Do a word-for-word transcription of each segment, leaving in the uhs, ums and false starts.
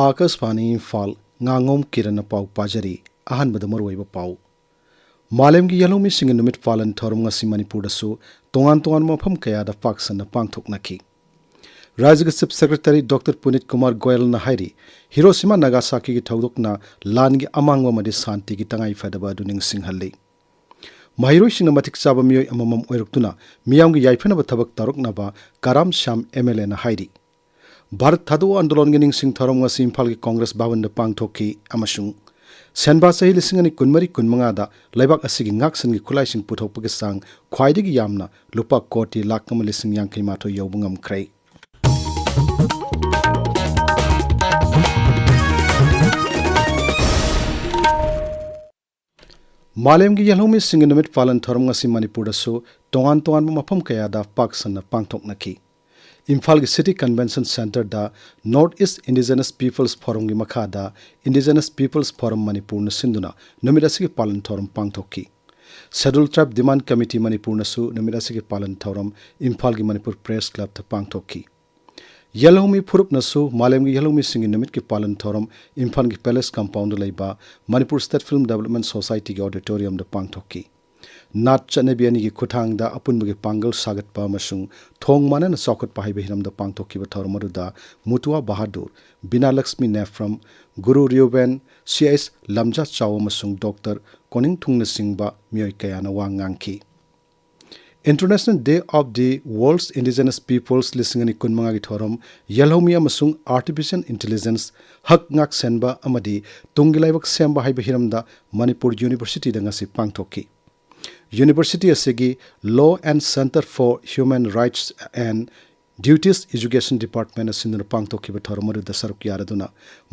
ꯑꯥꯀꯥꯁꯕꯥꯅꯤ ꯏꯝꯐꯥꯜ, ꯉꯥꯉꯣꯝ ꯀꯤꯔꯟꯅ ꯄꯥꯎ ꯄꯥꯖꯔꯤ꯫ ꯑꯍꯥꯟꯕꯗ ꯃꯔꯨꯑꯣꯏꯕ ꯄꯥꯎ꯫ ꯃꯥꯂꯦꯝꯒꯤ ꯌꯦꯜꯍꯧꯃꯤꯁꯤꯡꯒꯤ ꯅꯨꯃꯤꯠ ꯄꯥꯂꯟ ꯊꯧꯔꯝ ꯉꯁꯤ ꯃꯅꯤꯄꯨꯔꯗꯁꯨ ꯇꯣꯉꯥꯟ ꯇꯣꯉꯥꯟꯕ ꯃꯐꯝ ꯀꯌꯥꯗ ꯄꯥꯛ ꯁꯟꯅ ꯄꯥꯡꯊꯣꯛꯅꯈꯤ꯫ ꯔꯥꯖ꯭ꯌꯒꯤ ꯆꯤꯐ ꯁꯦꯀ꯭ꯔꯦꯇꯔꯤ ꯗꯣꯛꯇꯔ ꯄꯨꯅꯤꯠ ꯀꯨꯃꯥꯔ ꯒꯣꯌꯜꯅ ꯍꯥꯏꯔꯤ, ꯍꯤꯔꯣꯁꯤꯃꯥ ꯅꯥꯒꯥꯁꯥꯀꯤꯒꯤ ꯊꯧꯗꯣꯛꯅ ꯂꯥꯟꯒꯤ ꯑꯃꯥꯡꯕ ꯑꯃꯗꯤ ꯁꯥꯟꯇꯤꯒꯤ ꯇꯉꯥꯏꯐꯗꯕ ꯑꯗꯨ ꯅꯤꯡꯁꯤꯡꯍꯜꯂꯤ꯫ ꯃꯍꯩꯔꯣꯏꯁꯤꯡꯅ ꯃꯇꯤꯛ ꯆꯥꯕ ꯃꯤꯑꯣꯏ ꯑꯃꯃꯝ ꯑꯣꯏꯔꯛꯇꯨꯅ ꯃꯤꯌꯥꯝꯒꯤ ꯌꯥꯏꯐꯅꯕ ꯊꯕꯛ ꯇꯧꯔꯛꯅꯕ ꯀꯔꯥꯝ ꯁ꯭ꯌꯥꯝ ꯑꯦꯝ ꯑꯦꯜ ꯑꯦꯅ ꯍꯥꯏꯔꯤ꯫ ꯚꯥꯔꯠ ꯊꯥꯗꯣꯛꯑꯣ ꯑꯟꯗꯣꯂꯟꯒꯤ ꯅꯤꯡꯁꯤꯡ ꯊꯧꯔꯝ ꯉꯁꯤ ꯏꯝꯐꯥꯜꯒꯤ ꯀꯣꯡꯒ꯭ꯔꯦꯁ ꯚꯕꯟꯗ ꯄꯥꯡꯊꯣꯛꯈꯤ ꯑꯃꯁꯨꯡ ꯁꯦꯟꯕꯥ ꯆꯍꯤ ꯂꯤꯁꯤꯡ ꯑꯅꯤ ꯀꯨꯟꯃꯔꯤ ꯀꯨꯟꯃꯉꯥꯗ ꯂꯩꯕꯥꯛ ꯑꯁꯤꯒꯤ ꯉꯥꯛꯁꯦꯟꯒꯤ ꯈꯨꯠꯂꯥꯏꯁꯤꯡ ꯄꯨꯊꯣꯛꯄꯒꯤ ꯆꯥꯡ ꯈ꯭ꯋꯥꯏꯗꯒꯤ ꯌꯥꯝꯅ ꯂꯨꯄꯥ ꯀꯣꯇꯤ ꯂꯥꯈ ꯑꯃ ꯂꯤꯁꯤꯡ ꯌꯥꯡꯈꯩ ꯃꯥꯊꯣꯏ ꯌꯧꯕ ꯉꯝꯈ꯭ꯔꯦ꯫ ꯃꯥꯂꯦꯝꯒꯤ ꯌꯦꯜꯍꯧꯃꯤꯁꯤꯡꯒꯤ ꯅꯨꯃꯤꯠ ꯄꯥꯂꯟ ꯊꯧꯔꯝ ꯉꯁꯤ ꯃꯅꯤꯄꯨꯔꯗꯁꯨ ꯇꯣꯉꯥꯟ ꯇꯣꯉꯥꯟꯕ ꯃꯐꯝ ꯀꯌꯥꯗ ꯄꯥꯛ ꯁꯟꯅ ꯄꯥꯡꯊꯣꯛꯅꯈꯤ꯫ ꯏꯝꯐꯥꯜꯒꯤ ꯁꯤꯇꯤ ꯀꯟꯚꯦꯟꯁꯟ ꯁꯦꯟꯇꯔꯗ ꯅꯣꯔꯠ ꯏꯁ ꯏꯟꯗꯤꯖꯤꯅꯁ ꯄꯤꯄꯜꯁ ꯐꯣꯔꯝꯒꯤ ꯃꯈꯥꯗ ꯏꯟꯗꯤꯖꯤꯅꯁ ꯄꯤꯄꯜꯁ ꯐꯣꯔꯝ ꯃꯅꯤꯄꯨꯔꯅ ꯁꯤꯟꯗꯨꯅ ꯅꯨꯃꯤꯠ ꯑꯁꯤꯒꯤ ꯄꯥꯂꯟ ꯊꯧꯔꯝ ꯄꯥꯡꯊꯣꯛꯈꯤ꯫ ꯁꯦꯗꯨꯜ ꯇ꯭ꯔꯥꯏꯕ ꯗꯤꯃꯥꯟ ꯀꯃꯤꯇꯤ ꯃꯅꯤꯄꯨꯔꯅꯁꯨ ꯅꯨꯃꯤꯠ ꯑꯁꯤꯒꯤ ꯄꯥꯂꯟ ꯊꯧꯔꯝ ꯏꯝꯐꯥꯜꯒꯤ ꯃꯅꯤꯄꯨꯔ ꯄ꯭ꯔꯦꯁ ꯀ꯭ꯂꯕꯇ ꯄꯥꯡꯊꯣꯛꯈꯤ꯫ ꯌꯦꯜꯍꯧꯃꯤ ꯐꯨꯔꯨꯞꯅꯁꯨ ꯃꯥꯂꯦꯝꯒꯤ ꯌꯦꯜꯍꯧꯃꯤꯁꯤꯡꯒꯤ ꯅꯨꯃꯤꯠꯀꯤ ꯄꯥꯂꯟ ꯊꯧꯔꯝ ꯏꯝꯐꯥꯜꯒꯤ ꯄꯦꯂꯦꯁ ꯀꯝꯄꯥꯎꯟꯗ ꯂꯩꯕ ꯃꯅꯤꯄꯨꯔ ꯁ꯭ꯇꯦꯠ ꯐꯤꯜꯝ ꯗꯦꯕꯂꯞꯃꯦꯟ ꯁꯣꯁꯥꯏꯇꯤꯒꯤ ꯑꯣꯗꯤꯇꯣꯔꯤꯌꯝꯗ ꯄꯥꯡꯊꯣꯛꯈꯤ꯫ ꯅꯥꯠ ꯆꯠꯅꯕꯤ ꯑꯅꯤꯒꯤ ꯈꯨꯠꯊꯥꯡꯗ ꯑꯄꯨꯟꯕꯒꯤ ꯄꯥꯡꯒꯜ ꯁꯥꯒꯠꯄ ꯑꯃꯁꯨꯡ ꯊꯣꯡ ꯃꯥꯟꯅꯅ ꯆꯥꯎꯈꯠꯄ ꯍꯥꯏꯕ ꯍꯤꯔꯝꯗ ꯄꯥꯡꯊꯣꯛꯈꯤꯕ ꯊꯧꯔꯝ ꯑꯗꯨꯗ ꯃꯨꯇꯨꯋꯥ ꯕꯍꯥꯗꯨꯔ, ꯕꯤꯅꯥ ꯂꯛꯁꯃꯤ ꯅꯦꯐ꯭ꯔꯝ, ꯒꯨꯔꯨ ꯔꯤꯌꯨꯕꯦꯟ, ꯁꯤ ꯑꯩꯆ ꯂꯝꯖꯥ ꯆꯥꯎ ꯑꯃꯁꯨꯡ ꯗꯣꯛꯇꯔ ꯀꯣꯅꯤꯡꯊꯨꯡꯅꯆꯤꯡꯕ ꯃꯤꯑꯣꯏ ꯀꯌꯥꯅ ꯋꯥ ꯉꯥꯡꯈꯤ꯫ International Day of the World's Indigenous Peoples ꯂꯤꯁꯤꯡ ꯑꯅꯤ ꯀꯨꯟꯃꯉꯥꯒꯤ ꯊꯧꯔꯝ ꯌꯦꯜꯍꯧꯃꯤ ꯑꯃꯁꯨꯡ ꯑꯥꯔꯇꯤꯐꯤꯁꯤꯌꯦꯜ ꯏꯟꯇꯦꯂꯤꯖꯦꯟꯁ, ꯍꯛ ꯉꯥꯛ ꯁꯦꯟꯕ ꯑꯃꯗꯤ ꯇꯨꯡꯒꯤ ꯂꯥꯏꯕꯛ ꯁꯦꯝꯕ ꯍꯥꯏꯕ ꯍꯤꯔꯝꯗ ꯃꯅꯤꯄꯨꯔ ꯌꯨꯅꯤꯚꯔꯁꯤꯇꯤꯗ ꯉꯁꯤ ꯄꯥꯡꯊꯣꯛꯈꯤ꯫ ꯌꯨꯅꯤꯚꯔꯁꯤꯇꯤ ꯑꯁꯤꯒꯤ Law and Centre for Human Rights and Duties Education Department ꯑꯁꯤꯅ ꯄꯥꯡꯊꯣꯛꯈꯤꯕ ꯊꯧꯔꯝ ꯑꯗꯨꯗ ꯁꯔꯨꯛ ꯌꯥꯔꯗꯨꯅ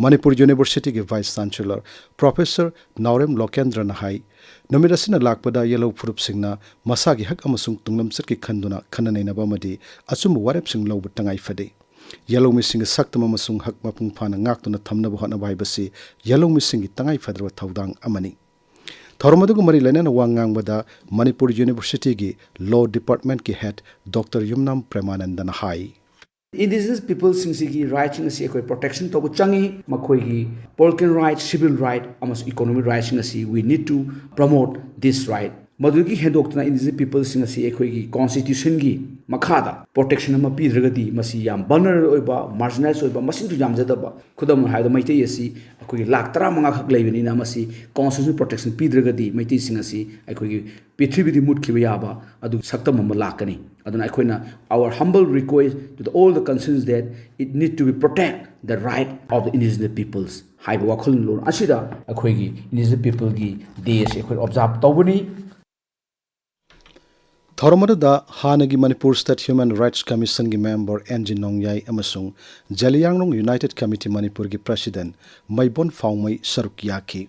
ꯃꯅꯤꯄꯨꯔ ꯌꯨꯅꯤꯚꯔꯁꯤꯇꯤꯒꯤ ꯚꯥꯏꯁ ꯆꯥꯟꯁꯦꯂꯔ ꯄ꯭ꯔꯣꯐꯦꯁꯔ ꯅꯥꯎꯔꯦꯝ ꯂꯣꯀꯦꯟꯗ꯭ꯔꯅ ꯍꯥꯏ, ꯅꯨꯃꯤꯠ ꯑꯁꯤꯅ ꯂꯥꯛꯄꯗ ꯌꯦꯜꯍꯧ ꯐꯨꯔꯨꯞꯁꯤꯡꯅ ꯃꯁꯥꯒꯤ ꯍꯛ ꯑꯃꯁꯨꯡ ꯇꯨꯡꯂꯝꯆꯠꯀꯤ ꯈꯟꯗꯨꯅ ꯈꯟꯅ ꯅꯩꯅꯕ ꯑꯃꯗꯤ ꯑꯆꯨꯝꯕ ꯋꯥꯔꯦꯞꯁꯤꯡ ꯂꯧꯕ ꯇꯉꯥꯏ ꯐꯗꯦ꯫ ꯌꯦꯜꯍꯧꯃꯤꯁꯤꯡꯒꯤ ꯁꯛꯇꯝ ꯑꯃꯁꯨꯡ ꯍꯛ ꯃꯄꯨꯡ ꯐꯥꯅ ꯉꯥꯛꯇꯨꯅ ꯊꯝꯅꯕ ꯍꯣꯠꯅꯕ ꯍꯥꯏꯕꯁꯤ ꯌꯦꯜꯍꯧꯃꯤꯁꯤꯡꯒꯤ ꯇꯉꯥꯏ ꯐꯗ꯭ꯔꯕ ꯊꯧꯗꯥꯡ ꯑꯃꯅꯤ꯫ ꯊꯧꯔꯝ ꯑꯗꯨꯒ ꯃꯔꯤ ꯂꯩꯅꯅ ꯋꯥ ꯉꯥꯡꯕꯗ ꯃꯅꯤꯄꯨꯔ ꯌꯨꯅꯤꯚꯔꯁꯤꯇꯤꯒꯤ ꯂꯣ ꯗꯤꯄꯥꯔꯠꯃꯦꯟꯠꯀꯤ ꯍꯦꯗ ꯗꯣꯛꯇꯔ ꯌꯨꯝꯅꯥꯝ ꯄ꯭ꯔꯦꯃꯥꯅꯟꯗꯅ ꯍꯥꯏ, Indigenous peopleꯁꯤꯡꯁꯤꯒꯤ rightꯁꯤꯡ ꯑꯁꯤ ꯑꯩꯈꯣꯏ protection ꯇꯧꯕ ꯆꯪꯉꯤ꯫ ꯃꯈꯣꯏꯒꯤ political right, civil right ꯑꯃꯁꯨꯡ economic rightꯁꯤꯡ ꯑꯁꯤ we need to promote this right꯫ ꯃꯗꯨꯗꯒꯤ ꯍꯦꯟꯗꯣꯛꯇꯨꯅ indigenous peopleꯁꯤꯡ ꯑꯁꯤ ꯑꯩꯈꯣꯏꯒꯤ constitutionꯒꯤ ꯃꯈꯥꯗ protection ꯑꯃ ꯄꯤꯗ꯭ꯔꯒꯗꯤ ꯃꯁꯤ ꯌꯥꯝ vulnerable ꯑꯣꯏꯕ, marginalized ꯑꯣꯏꯕ, ꯃꯁꯤꯡꯁꯨ ꯌꯥꯝꯖꯗꯕ, ꯈꯨꯗꯝ ꯑꯣꯏꯅ ꯍꯥꯏꯔꯕꯗ ꯃꯩꯇꯩ ꯑꯁꯤ ꯑꯩꯈꯣꯏꯒꯤ ꯂꯥꯈ ꯇꯔꯥꯃꯉꯥ ꯈꯛ ꯂꯩꯕꯅꯤꯅ ꯃꯁꯤ constitutional protection ꯄꯤꯗ꯭ꯔꯒꯗꯤ ꯃꯩꯇꯩꯁꯤꯡ ꯑꯁꯤ ꯑꯩꯈꯣꯏꯒꯤ ꯄ꯭ꯔꯤꯊꯤꯕꯤꯗꯤ ꯃꯨꯠꯈꯤꯕ ꯌꯥꯕ ꯑꯗꯨꯒꯤ ꯁꯛꯇꯝ ꯑꯃ ꯂꯥꯛꯀꯅꯤ꯫ ꯑꯗꯨꯅ ꯑꯩꯈꯣꯏꯅ our humble request to the, all the concerns that it need to be protect the right of the indigenous peoples ꯍꯥꯏꯕ ꯋꯥꯈꯜꯂꯣꯟ ꯑꯁꯤꯗ ꯑꯩꯈꯣꯏꯒꯤ indigenous peopleꯒꯤ day ꯑꯁꯤ ꯑꯩꯈꯣꯏ observe ꯇꯧꯕꯅꯤ꯫ ꯊꯧꯔꯝ ꯑꯗꯨꯗ ꯍꯥꯟꯅꯒꯤ Manipur State Human Rights Commissionꯒꯤ member ꯑꯦꯟ ꯖꯤ ꯅꯣꯡꯌꯥꯏ ꯑꯃꯁꯨꯡ ꯖꯦꯂꯤꯌꯥꯡꯔꯣꯡ United Committee ꯃꯅꯤꯄꯨꯔꯒꯤ president ꯃꯩꯕꯣꯟ ꯐꯥꯎꯃꯩ ꯁꯔꯨꯛ ꯌꯥꯈꯤ꯫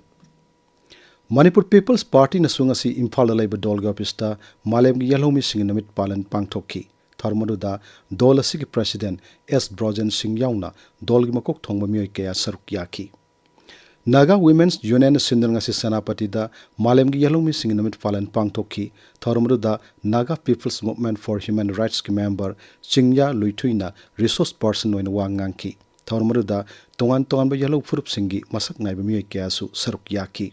Manipur People's Partyꯅꯁꯨ ꯉꯁꯤ ꯏꯝꯐꯥꯜꯗ ꯂꯩꯕ ꯗꯣꯜꯒꯤ officeꯇ ꯃꯥꯂꯦꯝꯒꯤ ꯌꯦꯜꯍꯧꯃꯤꯁꯤꯡꯒꯤ ꯅꯨꯃꯤꯠ ꯄꯥꯂꯟ ꯄꯥꯡꯊꯣꯛꯈꯤ꯫ ꯊꯧꯔꯝ ꯑꯗꯨꯗ ꯗꯣꯜ ꯑꯁꯤꯒꯤ president ꯑꯦꯁ ꯕ꯭ꯔꯣꯖꯦꯟ ꯁꯤꯡ ꯌꯥꯎꯅ ꯗꯣꯜꯒꯤ ꯃꯀꯣꯛ ꯊꯣꯡꯕ ꯃꯤꯑꯣꯏ ꯀꯌꯥ ꯁꯔꯨꯛ ꯌꯥꯈꯤ꯫ Naga Women's Unionꯅ ꯁꯤꯟꯗꯨꯅ ꯉꯁꯤ ꯁꯦꯅꯥꯄꯇꯤꯗ ꯃꯥꯂꯦꯝꯒꯤ ꯌꯦꯜꯍꯧꯃꯤꯁꯤꯡꯒꯤ ꯅꯨꯃꯤꯠ ꯄꯥꯂꯟ ꯄꯥꯡꯊꯣꯛꯈꯤ꯫ ꯊꯧꯔꯝ ꯑꯗꯨꯗ Naga People's Movement for Human Rightsꯀꯤ member ꯆꯤꯡꯌꯥ ꯂꯨꯏꯊꯨꯏꯅ resource person ꯑꯣꯏꯅ ꯋꯥ ꯉꯥꯡꯈꯤ꯫ ꯊꯧꯔꯝ ꯑꯗꯨꯗ ꯇꯣꯉꯥꯟ ꯇꯣꯉꯥꯟꯕ ꯌꯦꯜꯍꯧ ꯐꯨꯔꯨꯞꯁꯤꯡꯒꯤ ꯃꯁꯛ ꯅꯥꯏꯕ ꯃꯤꯑꯣꯏ ꯀꯌꯥꯁꯨ ꯁꯔꯨꯛ ꯌꯥꯈꯤ꯫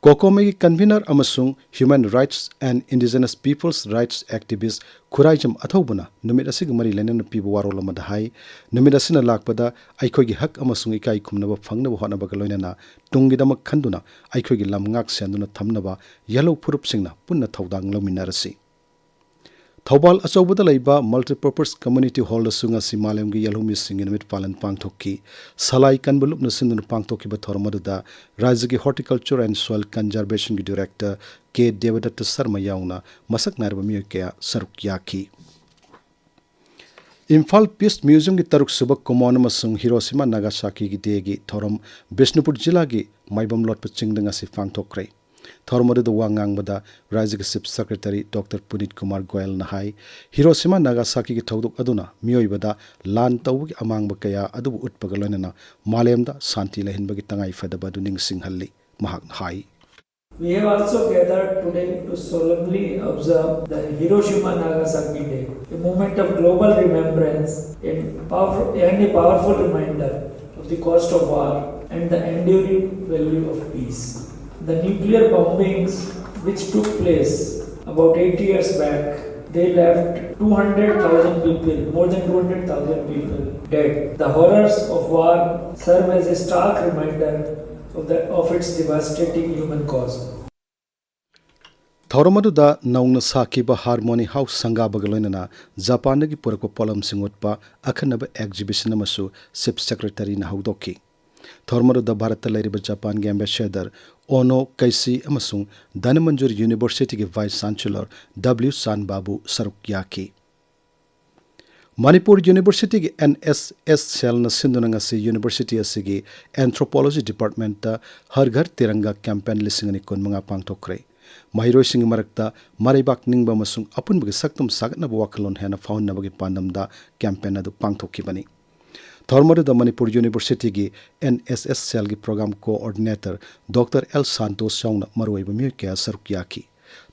ꯀꯣꯀꯣꯃꯤꯒꯤ convener ꯑꯃꯁꯨꯡ Human Rights and Indigenous People's Rights activist Khuraijam ꯑꯊꯧꯕꯅ ꯅꯨꯃꯤꯠ ꯑꯁꯤꯒ ꯃꯔꯤ ꯂꯩꯅꯅ ꯄꯤꯕ ꯋꯥꯔꯣꯜ ꯑꯃꯗ ꯍꯥꯏ, ꯅꯨꯃꯤꯠ ꯑꯁꯤꯅ ꯂꯥꯛꯄꯗ ꯑꯩꯈꯣꯏꯒꯤ ꯍꯛ ꯑꯃꯁꯨꯡ ꯏꯀꯥꯏ ꯈꯨꯝꯅꯕ ꯐꯪꯅꯕ ꯍꯣꯠꯅꯕꯒ ꯂꯣꯏꯅꯅ ꯇꯨꯡꯒꯤꯗꯃꯛ ꯈꯟꯗꯨꯅ ꯑꯩꯈꯣꯏꯒꯤ ꯂꯝ ꯉꯥꯛ ꯁꯦꯟꯗꯨꯅ ꯊꯝꯅꯕ ꯌꯦꯜꯍꯧ ꯐꯨꯔꯨꯞꯁꯤꯡꯅ ꯄꯨꯟꯅ ꯊꯧꯗꯥꯡ ꯂꯧꯃꯤꯟꯅꯔꯁꯤ꯫ ꯊꯧꯕꯥꯜ ꯑꯆꯧꯕꯗ ꯂꯩꯕ Multipurpose Community Hallꯗꯁꯨ ꯉꯁꯤ ꯃꯥꯂꯦꯝꯒꯤ ꯌꯦꯜꯍꯧꯃꯤꯁꯤꯡꯒꯤ ꯅꯨꯃꯤꯠ ꯄꯥꯂꯟ ꯄꯥꯡꯊꯣꯛꯈꯤ꯫ ꯁꯂꯥꯏ ꯀꯟꯕ ꯂꯨꯞꯅ ꯁꯤꯟꯗꯨꯅ ꯄꯥꯡꯊꯣꯛꯈꯤꯕ ꯊꯧꯔꯝ ꯑꯗꯨꯗ ꯔꯥꯖ꯭ꯌꯒꯤ Horticulture and Soil Conservationꯒꯤ director ꯀꯦ ꯗꯦꯕꯗꯠꯇ ꯁꯔꯃ ꯌꯥꯎꯅ ꯃꯁꯛ ꯅꯥꯏꯔꯕ ꯃꯤꯑꯣꯏ ꯀꯌꯥ ꯁꯔꯨꯛ ꯌꯥꯈꯤ꯫ ꯏꯝꯐꯥꯜ Peace Museumꯒꯤ ꯇꯔꯨꯛ ꯁꯨꯕ ꯀꯨꯃꯣꯟ ꯑꯃꯁꯨꯡ ꯍꯤꯔꯣꯁꯤꯃꯥ ꯅꯥꯒꯥꯁꯥꯀꯤꯒꯤ dayꯒꯤ ꯊꯧꯔꯝ ꯕꯤꯁꯅꯨꯄꯨꯔ ꯖꯤꯂꯥꯒꯤ ꯃꯥꯏꯕꯝ ꯂꯣꯠꯄ ꯆꯤꯡꯗ ꯉꯁꯤ ꯄꯥꯡꯊꯣꯛꯈ꯭ꯔꯦ꯫ ꯊꯧꯔꯝ ꯑꯗꯨꯗ ꯋꯥ ꯉꯥꯡꯕꯗ ꯔꯥꯖ꯭ꯌꯒꯤ Chief Secretary Doctor ꯄꯨꯅꯤꯠ ꯀꯨꯃꯥꯔ ꯒꯣꯌꯜꯅ ꯍꯥꯏ, ꯍꯤꯔꯣꯁꯤꯃꯥ ꯅꯥꯒꯥꯁꯥꯀꯤꯒꯤ ꯊꯧꯗꯣꯛ ꯑꯗꯨꯅ ꯃꯤꯑꯣꯏꯕꯗ ꯂꯥꯟ ꯇꯧꯕꯒꯤ ꯑꯃꯥꯡꯕ ꯀꯌꯥ ꯑꯗꯨꯕꯨ ꯎꯠꯄꯒ ꯂꯣꯏꯅꯅ ꯃꯥꯂꯦꯝꯗ ꯁꯥꯟꯇꯤ ꯂꯩꯍꯟꯕꯒꯤ ꯇꯉꯥꯏꯐꯗꯕ ꯑꯗꯨ ꯅꯤꯡꯁꯤꯡꯍꯜꯂꯤ꯫ ꯃꯍꯥꯛꯅ ꯍꯥꯏ, We have also gathered today to solemnly observe the Hiroshima Nagasaki Day, a moment of global remembrance and powerful, and a powerful reminder of the cost of war and the enduring value of peace. The nuclear bombings which took place about eight years back, they left two hundred thousand people, more than two hundred thousand people dead. The horrors of war serve as a stark reminder of, the, of its devastating human cost. ꯊꯧꯔꯝ ꯑꯗꯨꯗ ꯅꯧꯅ ꯁꯥꯈꯤꯕ harmony house ꯁꯪꯒꯥꯕꯒ ꯂꯣꯏꯅꯅ ꯖꯄꯥꯟꯗꯒꯤ ꯄꯨꯔꯛꯄ ꯄꯣꯠꯂꯝꯁꯤꯡ ꯎꯠꯄ ꯑꯈꯟꯅꯕ exhibition ꯑꯃꯁꯨ ꯆꯤꯐ ꯁꯦꯀ꯭ꯔꯦꯇꯔꯤꯅ ꯍꯧꯗꯣꯛꯈꯤ꯫ ꯊꯧꯔꯝ ꯑꯗꯨꯗ ꯚꯥꯔꯠꯇ ꯂꯩꯔꯤꯕ ꯖꯄꯥꯟꯒꯤ ꯑꯦꯝꯕꯦꯁꯦꯗꯔ ꯑꯣꯅꯣ ꯀꯩꯁꯤ ꯑꯃꯁꯨꯡ ꯙꯅꯃꯟꯖꯨꯔ ꯌꯨꯅꯤꯚꯔꯁꯤꯇꯤꯒꯤ ꯚꯥꯏꯁ ꯆꯥꯟꯁꯦꯂꯔ ꯗꯕ꯭ꯂꯤꯎ ꯆꯥꯟ ꯕꯥꯕꯨ ꯁꯔꯨꯛ ꯌꯥꯈꯤ꯫ ꯃꯅꯤꯄꯨꯔ ꯌꯨꯅꯤꯚꯔꯁꯤꯇꯤꯒꯤ ꯑꯦꯟ ꯑꯦꯁ ꯑꯦꯁ ꯁꯦꯜꯅ ꯁꯤꯟꯗꯨꯅ ꯉꯁꯤ ꯌꯨꯅꯤꯚꯔꯁꯤꯇꯤ ꯑꯁꯤꯒꯤ ꯑꯦꯟꯊ꯭ꯔꯣꯄꯣꯂꯣꯖꯤ ꯗꯤꯄꯥꯔꯠꯃꯦꯟꯠꯇ ꯍꯔ ꯘꯔ ꯇꯤꯔꯪꯒꯥ ꯀꯦꯝꯄꯦꯟ ꯂꯤꯁꯤꯡ ꯑꯅꯤ ꯀꯨꯟꯃꯉꯥ ꯄꯥꯡꯊꯣꯛꯈ꯭ꯔꯦ꯫ ꯃꯍꯩꯔꯣꯏꯁꯤꯡꯒꯤ ꯃꯔꯛꯇ ꯃꯔꯩꯕꯥꯛ ꯅꯤꯡꯕ ꯑꯃꯁꯨꯡ ꯑꯄꯨꯟꯕꯒꯤ ꯁꯛꯇꯝ ꯁꯥꯒꯠꯅꯕ ꯋꯥꯈꯜꯂꯣꯟ ꯍꯦꯟꯅ ꯐꯥꯎꯍꯟꯅꯕꯒꯤ ꯄꯥꯟꯗꯝꯗ ꯀꯦꯝꯄꯦꯟ ꯑꯗꯨ ꯄꯥꯡꯊꯣꯛꯈꯤꯕꯅꯤ꯫ ꯊꯧꯔꯝ ꯑꯗꯨꯗ ꯃꯅꯤꯄꯨꯔ ꯌꯨꯅꯤꯚꯔꯁꯤꯇꯤꯒꯤ ꯑꯦꯟ ꯑꯦꯁ ꯑꯦꯁ ꯁꯦꯜꯒꯤ ꯄ꯭ꯔꯣꯒ꯭ꯔꯥꯝ ꯀꯣꯑꯣꯔꯗꯤꯅꯦꯇꯔ ꯗꯣꯛꯇꯔ ꯑꯦꯜ ꯁꯥꯟꯇꯣꯁ ꯌꯥꯎꯅ ꯃꯔꯨꯑꯣꯏꯕ ꯃꯤꯑꯣꯏ ꯀꯌꯥ ꯁꯔꯨꯛ ꯌꯥꯈꯤ꯫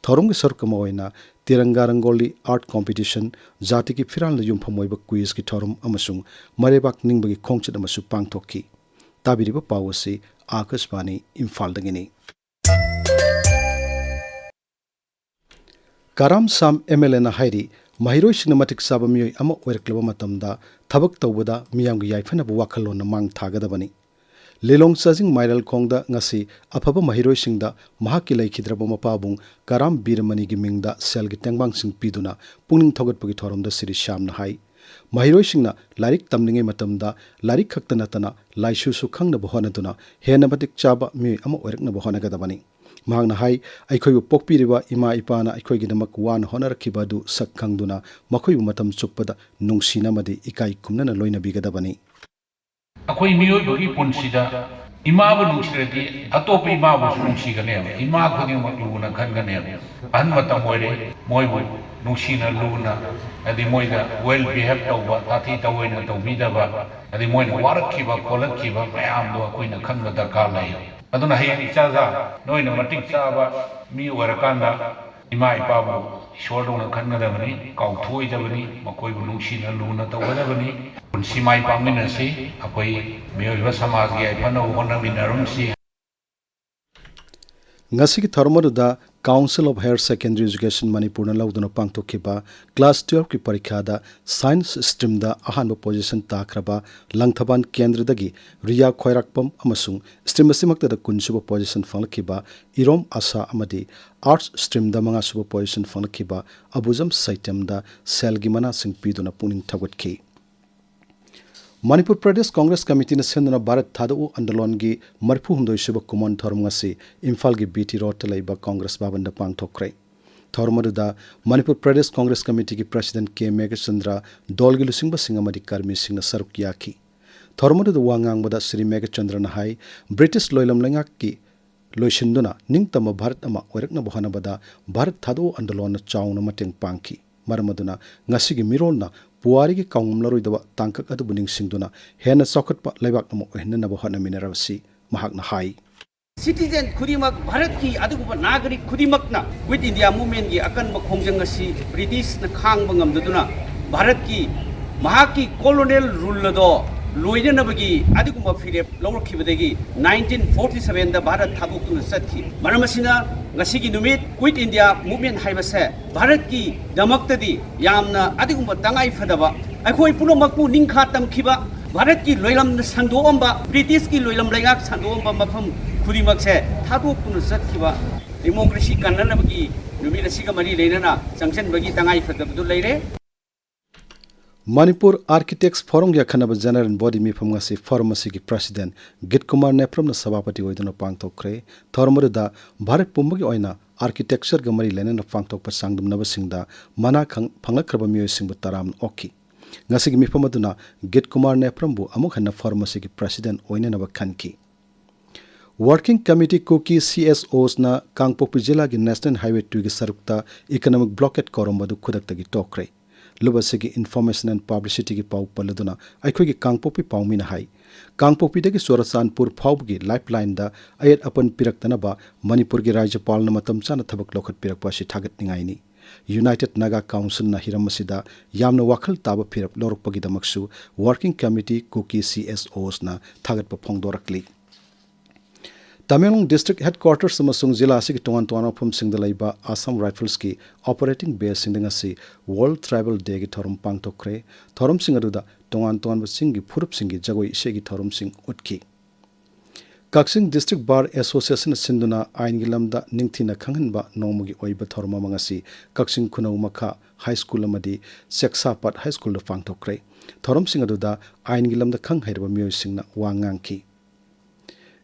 ꯊꯧꯔꯝꯒꯤ ꯁꯔꯨꯛ ꯑꯃ ꯑꯣꯏꯅ ꯇꯤꯔꯪꯒꯥ ꯔꯪꯒꯣꯂꯤ ꯑꯥꯔꯠ ꯀꯣꯝꯄꯤꯇꯤꯁꯟ, ꯖꯥꯇꯤꯒꯤ ꯐꯤꯔꯥꯜꯗ ꯌꯨꯝꯐꯝ ꯑꯣꯏꯕ ꯀ꯭ꯋꯤꯖꯀꯤ ꯊꯧꯔꯝ ꯑꯃꯁꯨꯡ ꯃꯔꯩꯕꯥꯛ ꯅꯤꯡꯕꯒꯤ ꯈꯣꯡꯆꯠ ꯑꯃꯁꯨ ꯄꯥꯡꯊꯣꯛꯈꯤ꯫ ꯇꯥꯕꯤꯔꯤꯕ ꯄꯥꯎ ꯑꯁꯤ ꯑꯥꯀꯥꯁꯕꯥꯅꯤ ꯏꯝꯐꯥꯜꯗꯒꯤꯅꯤ꯫ ꯀꯔꯥꯝ ꯁꯥꯝ ꯑꯦꯝ ꯑꯦꯜ ꯑꯦꯅ ꯍꯥꯏꯔꯤ, ꯃꯍꯩꯔꯣꯏꯁꯤꯡꯅ ꯃꯇꯤꯛ ꯆꯥꯕ ꯃꯤꯑꯣꯏ ꯑꯃ ꯑꯣꯏꯔꯛꯂꯕ ꯃꯇꯝꯗ ꯊꯕꯛ ꯇꯧꯕꯗ ꯃꯤꯌꯥꯝꯒꯤ ꯌꯥꯏꯐꯅꯕ ꯋꯥꯈꯜꯂꯣꯟꯅ ꯃꯥꯡ ꯊꯥꯒꯗꯕꯅꯤ꯫ ꯂꯤꯂꯣꯡ ꯆꯥꯖꯤꯡ ꯃꯥꯏꯔꯦꯜꯈꯣꯡꯗ ꯉꯁꯤ ꯑꯐꯕ ꯃꯍꯩꯔꯣꯏꯁꯤꯡꯗ ꯃꯍꯥꯛꯀꯤ ꯂꯩꯈꯤꯗ꯭ꯔꯕ ꯃꯄꯥꯕꯨꯡ ꯀꯔꯥꯝ ꯕꯤꯔꯃꯅꯤꯒꯤ ꯃꯤꯡꯗ ꯁꯦꯜꯒꯤ ꯇꯦꯡꯕꯥꯡꯁꯤꯡ ꯄꯤꯗꯨꯅ ꯄꯨꯛꯅꯤꯡ ꯊꯧꯒꯠꯄꯒꯤ ꯊꯧꯔꯝꯗ ꯁ꯭ꯔꯤ ꯁ꯭ꯌꯥꯝꯅ ꯍꯥꯏ, ꯃꯍꯩꯔꯣꯏꯁꯤꯡꯅ ꯂꯥꯏꯔꯤꯛ ꯇꯝꯂꯤꯉꯩ ꯃꯇꯝꯗ ꯂꯥꯏꯔꯤꯛ ꯈꯛꯇ ꯅꯠꯇꯅ ꯂꯥꯏꯁꯨꯁꯨ ꯈꯪꯅꯕ ꯍꯣꯠꯅꯗꯨꯅ ꯍꯦꯟꯅ ꯃꯇꯤꯛ ꯆꯥꯕ ꯃꯤꯑꯣꯏ ꯑꯃ ꯑꯣꯏꯔꯛꯅꯕ ꯍꯣꯠꯅꯒꯗꯕꯅꯤ꯫ ꯃꯍꯥꯛꯅ ꯍꯥꯏ, ꯑꯩꯈꯣꯏꯕꯨ ꯄꯣꯛꯄꯤꯔꯤꯕ ꯏꯃꯥ ꯏꯄꯥꯅ ꯑꯩꯈꯣꯏꯒꯤꯗꯃꯛ ꯋꯥꯅ ꯍꯣꯠꯅꯔꯛꯈꯤꯕ ꯑꯗꯨ ꯁꯛ ꯈꯪꯗꯨꯅ ꯃꯈꯣꯏꯕꯨ ꯃꯇꯝ ꯆꯨꯞꯄꯗ ꯅꯨꯡꯁꯤꯅ ꯑꯃꯗꯤ ꯏꯀꯥꯏ ꯈꯨꯝꯅꯅ ꯂꯣꯏꯅꯕꯤꯒꯗꯕꯅꯤ꯫ ꯑꯩꯈꯣꯏ ꯃꯤꯑꯣꯏꯕꯒꯤ ꯄꯨꯟꯁꯤꯗ ꯏꯃꯥꯕꯨ ꯅꯨꯡꯁꯤꯔꯗꯤ ꯑꯇꯣꯞꯄ ꯏꯃꯥꯕꯨꯁꯨ ꯅꯨꯡꯁꯤꯒꯅꯦꯕ꯫ ꯏꯃꯥ ꯈꯨꯗꯤꯡꯃꯛ ꯂꯨꯅ ꯈꯟꯒꯅꯦꯕ꯫ ꯑꯍꯟ ꯃꯇꯝ ꯑꯣꯏꯔꯦ, ꯃꯣꯏꯕꯨ ꯅꯨꯡꯁꯤꯅ ꯂꯨꯅ, ꯍꯥꯏꯗꯤ ꯃꯣꯏꯗ well behave ꯇꯧꯕ, ꯇꯥꯊꯤ ꯇꯥꯑꯣꯏꯅ ꯇꯧꯕꯤꯗꯕ, ꯍꯥꯏꯗꯤ ꯃꯣꯏꯅ ꯋꯥꯔꯛꯈꯤꯕ ꯈꯣꯠꯂꯛꯈꯤꯕ ꯃꯌꯥꯝꯗꯣ ꯑꯩꯈꯣꯏꯅ ꯈꯟꯕ ꯗꯔꯀꯥꯔ ꯂꯩ꯫ ꯑꯗꯨꯅ ꯍꯌꯦꯡ ꯏꯆꯥꯒ ꯅꯣꯏꯅ ꯃꯇꯤꯛ ꯆꯥꯕ ꯃꯤ ꯑꯣꯏꯔꯀꯥꯟꯗ ꯏꯃꯥ ꯏꯄꯥꯕꯨ ꯏꯁꯣꯔꯗꯧꯅ ꯈꯟꯒꯗꯕꯅꯤ, ꯀꯥꯎꯊꯣꯛꯑꯣꯏꯗꯕꯅꯤ, ꯃꯈꯣꯏꯕꯨ ꯅꯨꯡꯁꯤꯅ ꯂꯨꯅ ꯇꯧꯒꯗꯕꯅꯤ꯫ ꯄꯨꯟꯁꯤ ꯃꯥꯏ ꯄꯥꯛꯃꯤꯟꯅꯁꯤ꯫ ꯑꯩꯈꯣꯏ ꯃꯤꯑꯣꯏꯕ ꯁꯃꯥꯖꯒꯤ ꯌꯥꯏꯐꯅꯕ ꯍꯣꯠꯅꯃꯤꯟꯅꯔꯝꯁꯤ꯫ ꯉꯁꯤꯒꯤ ꯊꯧꯔꯝ ꯑꯗꯨꯗ Council of Higher Secondary Education ꯃꯅꯤꯄꯨꯔꯅ ꯂꯧꯗꯨꯅ ꯄꯥꯡꯊꯣꯛꯈꯤꯕ ꯀ꯭ꯂꯥꯁ ꯇꯨꯌꯦꯜꯐꯀꯤ ꯄꯔꯤꯈꯥꯗ ꯁꯥꯏꯟꯁ ꯁ꯭ꯇ꯭ꯔꯤꯝꯗ ꯑꯍꯥꯟꯕ ꯄꯣꯖꯤꯁꯟ ꯇꯥꯈ꯭ꯔꯕ ꯂꯪꯊꯕꯥꯜ ꯀꯦꯟꯗ꯭ꯔꯗꯒꯤ ꯔꯤꯌꯥ ꯈ꯭ꯋꯥꯏꯔꯥꯛꯄꯝ ꯑꯃꯁꯨꯡ ꯁ꯭ꯇ꯭ꯔꯤꯝ ꯑꯁꯤꯃꯛꯇꯗ ꯀꯨꯟꯁꯨꯕ ꯄꯣꯖꯤꯁꯟ ꯐꯪꯂꯛꯈꯤꯕ ꯏꯔꯣꯝ ꯑꯁꯥ ꯑꯃꯗꯤ ꯑꯥꯔꯠꯁ ꯁ꯭ꯇ꯭ꯔꯤꯝꯗ ꯃꯉꯥꯁꯨꯕ ꯄꯣꯖꯤꯁꯟ ꯐꯪꯂꯛꯈꯤꯕ ꯑꯕꯨꯖꯝ ꯁꯩꯇꯝꯗ ꯁꯦꯜꯒꯤ ꯃꯅꯥꯁꯤꯡ ꯄꯤꯗꯨꯅ ꯄꯨꯛꯅꯤꯡ ꯊꯧꯒꯠꯈꯤ꯫ ꯃꯅꯤꯄꯨꯔ ꯄ꯭ꯔꯗꯦꯁ ꯀꯣꯡꯒ꯭ꯔꯦꯁ ꯀꯃꯤꯇꯤꯅ ꯁꯤꯟꯗꯨꯅ ꯚꯥꯔꯠ ꯊꯥꯗꯣꯛꯎ ꯑꯟꯗꯣꯂꯟꯒꯤ ꯃꯔꯤꯐꯨ ꯍꯨꯝꯗꯣꯏꯁꯨꯕ ꯀꯨꯃꯣꯟ ꯊꯧꯔꯝ ꯉꯁꯤ ꯏꯝꯐꯥꯜꯒꯤ ꯕꯤ ꯇꯤ ꯔꯣꯗꯇ ꯂꯩꯕ ꯀꯣꯡꯒ꯭ꯔꯦꯁ ꯚꯕꯟꯗ ꯄꯥꯡꯊꯣꯛꯈ꯭ꯔꯦ꯫ ꯊꯧꯔꯝ ꯑꯗꯨꯗ ꯃꯅꯤꯄꯨꯔ ꯄ꯭ꯔꯗꯦꯁ ꯀꯣꯡꯒ꯭ꯔꯦꯁ ꯀꯃꯤꯇꯤꯒꯤ ꯄ꯭ꯔꯁꯤꯗꯦꯟꯠ ꯀꯦ ꯃꯦꯘꯆꯟꯗ꯭ꯔ, ꯗꯣꯜꯒꯤ ꯂꯨꯆꯤꯡꯕꯁꯤꯡ ꯑꯃꯗꯤ ꯀꯔꯃꯤꯁꯤꯡꯅ ꯁꯔꯨꯛ ꯌꯥꯈꯤ꯫ ꯊꯧꯔꯝ ꯑꯗꯨꯗ ꯋꯥ ꯉꯥꯡꯕꯗ ꯁ꯭ꯔꯤ ꯃꯦꯘꯆꯟꯗ꯭ꯔꯅ ꯍꯥꯏ, ꯕ꯭ꯔꯤꯇꯤꯁ ꯂꯣꯏꯂꯝ ꯂꯩꯉꯥꯛꯀꯤ ꯂꯣꯏꯁꯤꯟꯗꯨꯅ ꯅꯤꯡꯇꯝꯕ ꯚꯥꯔꯠ ꯑꯃ ꯑꯣꯏꯔꯛꯅꯕ ꯍꯣꯠꯅꯕꯗ ꯚꯥꯔꯠ ꯊꯥꯗꯣꯛꯎ ꯑꯟꯗꯣꯂꯟꯅ ꯆꯥꯎꯅ ꯃꯇꯦꯡ ꯄꯥꯡꯈꯤ꯫ ꯃꯔꯝ ꯑꯗꯨꯅ ꯉꯁꯤꯒꯤ ꯃꯤꯔꯣꯜꯅ ꯄꯨꯋꯥꯔꯤꯒꯤ ꯀꯥꯎꯉꯝꯂꯔꯣꯏꯗꯕ ꯇꯥꯡꯀꯛ ꯑꯗꯨꯕꯨ ꯅꯤꯡꯁꯤꯡꯗꯨꯅ ꯍꯦꯟꯅ ꯆꯥꯎꯈꯠꯄ ꯂꯩꯕꯥꯛ ꯑꯃ ꯑꯣꯏꯍꯟꯅꯅꯕ ꯍꯣꯠꯅꯃꯤꯟꯅꯔꯕꯁꯤ, ꯃꯍꯥꯛꯅ ꯍꯥꯏ꯫ Citizen ꯈꯨꯗꯤꯡꯃꯛ, ꯚꯥꯔꯠꯀꯤ ꯑꯗꯨꯒꯨꯝꯕ ꯅꯥꯒꯔꯤꯛ ꯈꯨꯗꯤꯡꯃꯛꯅ Quit India Movementꯀꯤ ꯑꯀꯟꯕ ꯈꯣꯡꯖꯪ ꯑꯁꯤ ꯕ꯭ꯔꯤꯇꯤꯁꯅ ꯈꯥꯡꯕ ꯉꯝꯗꯗꯨꯅ ꯚꯥꯔꯠꯀꯤ ꯃꯍꯥꯛꯀꯤ colonial rule ꯑꯗꯣ ꯂꯣꯏꯅꯅꯕꯒꯤ ꯑꯗꯨꯒꯨꯝꯕ ꯐꯤꯔꯦꯞ ꯂꯧꯔꯛꯈꯤꯕꯗꯒꯤ nineteen forty sevenꯗ ꯚꯥꯔꯠ ꯊꯥꯗꯣꯛꯇꯨꯅ ꯆꯠꯈꯤ꯫ ꯃꯔꯝ ꯑꯁꯤꯅ ꯉꯁꯤꯒꯤ ꯅꯨꯃꯤꯠ Quit India Movement ꯍꯥꯏꯕꯁꯦ ꯚꯥꯔꯠꯀꯤꯗꯃꯛꯇꯗꯤ ꯌꯥꯝꯅ ꯑꯗꯨꯒꯨꯝꯕ ꯇꯉꯥꯏ ꯐꯗꯕ, ꯑꯩꯈꯣꯏ ꯄꯨꯝꯅꯃꯛꯄꯨ ꯅꯤꯡꯈꯥ ꯇꯝꯈꯤꯕ, ꯚꯥꯔꯠꯀꯤ ꯂꯣꯏꯂꯝꯅ ꯁꯟꯗꯣꯛꯑꯝꯕ, ꯕ꯭ꯔꯤꯇꯤꯁꯀꯤ ꯂꯣꯏꯂꯝ ꯂꯩꯉꯥꯛ ꯁꯟꯗꯣꯛꯑꯝꯕ ꯃꯐꯝ ꯈꯨꯗꯤꯡꯃꯛꯁꯦ ꯊꯥꯗꯣꯛꯇꯨꯅ ꯆꯠꯈꯤꯕ꯫ Democracy ꯀꯟꯅꯅꯕꯒꯤ ꯅꯨꯃꯤꯠ ꯑꯁꯤꯒ ꯃꯔꯤ ꯂꯩꯅꯅ ꯆꯪꯁꯤꯟꯕꯒꯤ ꯇꯉꯥꯏ ꯐꯗꯕꯗꯨ ꯂꯩꯔꯦ꯫ ꯃꯅꯤꯄꯨꯔ Architects Forumꯒꯤ ꯑꯈꯟꯅꯕ General Body ꯃꯤꯐꯝ ꯉꯁꯤ Forum ꯑꯁꯤꯒꯤ President ꯒꯤꯠ ꯀꯨꯃꯥꯔ ꯅꯦꯄ꯭ꯔꯝꯅ ꯁꯚꯥꯄꯇꯤ ꯑꯣꯏꯗꯨꯅ ꯄꯥꯡꯊꯣꯛꯈ꯭ꯔꯦ꯫ ꯊꯧꯔꯝ ꯑꯗꯨꯗ ꯚꯥꯔꯠ ꯄꯨꯝꯕꯒꯤ ꯑꯣꯏꯅ architectureꯒ ꯃꯔꯤ ꯂꯩꯅꯅ ꯄꯥꯡꯊꯣꯛꯄ ꯆꯥꯡꯗꯝꯅꯕꯁꯤꯡꯗ ꯃꯅꯥ ꯈꯪ-, ꯐꯪꯂꯛꯈ꯭ꯔꯕ ꯃꯤꯑꯣꯏꯁꯤꯡꯕꯨ ꯇꯔꯥꯝꯅ ꯑꯣꯛꯈꯤ꯫ ꯉꯁꯤꯒꯤ ꯃꯤꯐꯝ ꯑꯗꯨꯅ ꯒꯤꯠ ꯀꯨꯃꯥꯔ ꯅꯦꯄ꯭ꯔꯝꯕꯨ ꯑꯃꯨꯛ ꯍꯟꯅ Forum ꯑꯁꯤꯒꯤ President ꯑꯣꯏꯅꯅꯕ ꯈꯟꯈꯤ꯫ Working Committee ꯀꯨꯀꯤ CSOsꯅ ꯀꯥꯡꯄꯣꯛꯄꯤ ꯖꯤꯂꯥꯒꯤ National Highway twoꯒꯤ ꯁꯔꯨꯛꯇ economic blockade ꯀꯧꯔꯝꯕ ꯑꯗꯨ ꯈꯨꯗꯛꯇꯒꯤ ꯇꯣꯛꯈ꯭ꯔꯦ꯫ ꯂꯨꯞ ꯑꯁꯤꯒꯤ Information and Publicityꯒꯤ ꯄꯥꯎ ꯄꯜꯂꯗꯨꯅ ꯑꯩꯈꯣꯏꯒꯤ ꯀꯥꯡꯄꯣꯛꯄꯤ ꯄꯥꯎꯃꯤꯅ ꯍꯥꯏ, ꯀꯥꯡꯄꯣꯛꯄꯤꯗꯒꯤ ꯆꯨꯔꯆꯥꯟꯄꯨꯔ ꯐꯥꯎꯕꯒꯤ ꯂꯥꯏꯐꯂꯥꯏꯟꯗ ꯑꯌꯦꯠ ꯑꯄꯟ ꯄꯤꯔꯛꯇꯅꯕ ꯃꯅꯤꯄꯨꯔꯒꯤ ꯔꯥꯖ꯭ꯌꯄꯥꯜꯅ ꯃꯇꯝ ꯆꯥꯅ ꯊꯕꯛ ꯂꯧꯈꯠꯄꯤꯔꯛꯄ ꯑꯁꯤ ꯊꯥꯒꯠꯅꯤꯡꯉꯥꯏꯅꯤ꯫ ꯌꯨꯅꯥꯏꯇꯦꯗ ꯅꯥꯒꯥ ꯀꯥꯎꯟꯁꯤꯜꯅ ꯍꯤꯔꯝ ꯑꯁꯤꯗ ꯌꯥꯝꯅ ꯋꯥꯈꯜ ꯇꯥꯕ ꯐꯤꯔꯦꯞ ꯂꯧꯔꯛꯄꯒꯤꯗꯃꯛꯁꯨ ꯋꯥꯔꯀꯤꯡ ꯀꯃꯤꯇꯤ ꯀꯨꯀꯤ ꯁꯤ ꯑꯦꯁ ꯑꯣꯁꯅ ꯊꯥꯒꯠꯄ ꯐꯣꯡꯗꯣꯔꯛꯂꯤ꯫ ꯇꯃꯦꯡꯂꯣꯡ ꯗꯤꯁꯇ꯭ꯔꯤꯛ ꯍꯦꯗꯀ꯭ꯋꯥꯔꯇꯔꯁ ꯑꯃꯁꯨꯡ ꯖꯤꯂꯥ ꯑꯁꯤꯒꯤ ꯇꯣꯉꯥꯟ ꯇꯣꯉꯥꯟꯕ ꯃꯐꯝꯁꯤꯡꯗ ꯂꯩꯕ ꯑꯁꯥꯝ ꯔꯥꯏꯐꯜꯁꯀꯤ ꯑꯣꯄꯔꯦꯇꯤꯡ ꯕꯦꯁꯁꯤꯡꯗ ꯉꯁꯤ ꯋꯥꯔꯜꯗ ꯇ꯭ꯔꯥꯏꯕꯦꯜ ꯗꯦꯒꯤ ꯊꯧꯔꯝ ꯄꯥꯡꯊꯣꯛꯈ꯭ꯔꯦ꯫ ꯊꯧꯔꯝꯁꯤꯡ ꯑꯗꯨꯗ ꯇꯣꯉꯥꯟ ꯇꯣꯉꯥꯟꯕ ꯆꯤꯡꯒꯤ ꯐꯨꯔꯨꯞꯁꯤꯡꯒꯤ ꯖꯒꯣꯏ ꯏꯁꯩꯒꯤ ꯊꯧꯔꯝꯁꯤꯡ ꯎꯠꯈꯤ꯫ ꯀꯛꯆꯤꯡ ꯗꯤꯁꯇ꯭ꯔꯤꯛ ꯕꯥꯔ ꯑꯦꯁꯣꯁꯤꯌꯦꯁꯟꯅ ꯁꯤꯟꯗꯨꯅ ꯑꯥꯏꯟꯒꯤ ꯂꯝꯗ ꯅꯤꯡꯊꯤꯅ ꯈꯪꯍꯟꯕ ꯅꯣꯡꯃꯒꯤ ꯑꯣꯏꯕ ꯊꯧꯔꯝ ꯑꯃ ꯉꯁꯤ ꯀꯛꯆꯤꯡ ꯈꯨꯅꯧ ꯃꯈꯥ ꯍꯥꯏ ꯁ꯭ꯀꯨꯜ ꯑꯃꯗꯤ ꯆꯦꯛꯁꯥꯄꯥꯠ ꯍꯥꯏ ꯁ꯭ꯀꯨꯜꯗ ꯄꯥꯡꯊꯣꯛꯈ꯭ꯔꯦ꯫ ꯊꯧꯔꯝꯁꯤꯡ ꯑꯗꯨꯗ ꯑꯥꯏꯟꯒꯤ ꯂꯝꯗ ꯈꯪ ꯍꯩꯔꯕ ꯃꯤꯑꯣꯏꯁꯤꯡꯅ ꯋꯥ ꯉꯥꯡꯈꯤ꯫